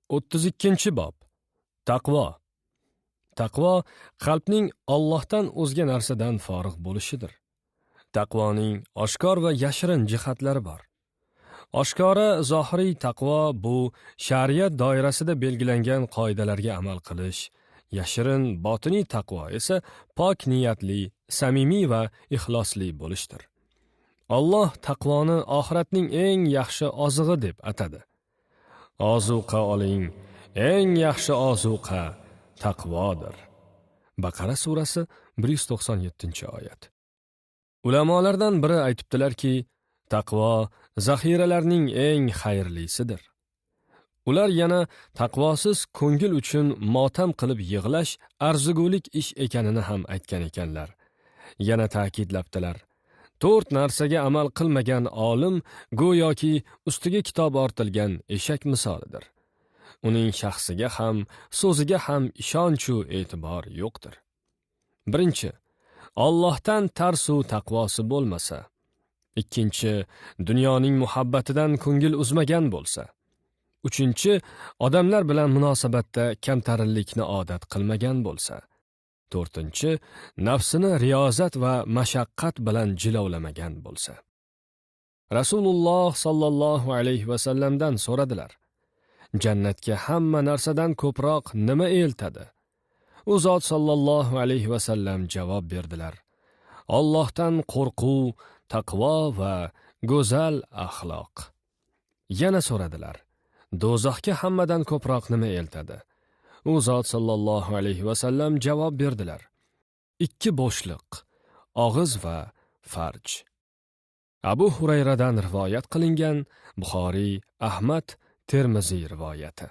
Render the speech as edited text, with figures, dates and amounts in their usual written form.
32-bob. Taqvo. Taqvo qalbning Allohdan o'zga narsadan forig' bo'lishidir. Taqvoning oshkor va yashirin jihatlari bor. Oshkora zohiriy taqvo bu shariat doirasida belgilangan qoidalarga amal qilish, yashirin botiniy taqvo esa pok niyatli, samimiy va ixlosli bo'lishdir. Alloh taqvoni oxiratning eng yaxshi ozig'i deb atadi. Ozuqa oling, eng yaxshi ozuqa taqvodir. Baqara surasi 197-oyat. Ulamolardan biri aytibdilarki, taqvo zaxiralarning eng xayrlisidir. Ular yana taqvosiz ko'ngil uchun motam qilib yig'lash arzigulik ish ekanini ham aytgan ekanlar. Yana ta'kidlabdilar: to'rt narsaga amal qilmagan olim go'yoki ustiga kitob ortilgan eshak misolidir. Uning shaxsiga ham, so'ziga ham ishonchu e'tibor yo'qdir. Birinchi, Allohdan tarsu taqvosi bo'lmasa. Ikkinchi, dunyoning muhabbatidan ko'ngil uzmagan bo'lsa. Uchinchi, odamlar bilan munosabatda kamtarinlikni odat qilmagan bo'lsa. To'rtinchi, nafsini riyozat va mashaqqat bilan jilovlamagan bo'lsa. Rasululloh sallallohu alayhi va sallamdan so'radilar: jannatga hamma narsadan ko'proq nima eltadi? U zot sallallohu alayhi va sallam javob berdilar: Allohdan qo'rquv, taqvo va go'zal axloq. Yana so'radilar: do'zaxga hammadan ko'proq nima eltadi? U zot sallallohu alayhi va sallam javob berdilar: ikki bo'shliq, og'iz va farj. Abu Hurayradan rivoyat qilingan, Buxoriy, Ahmad, Termiziy rivoyati.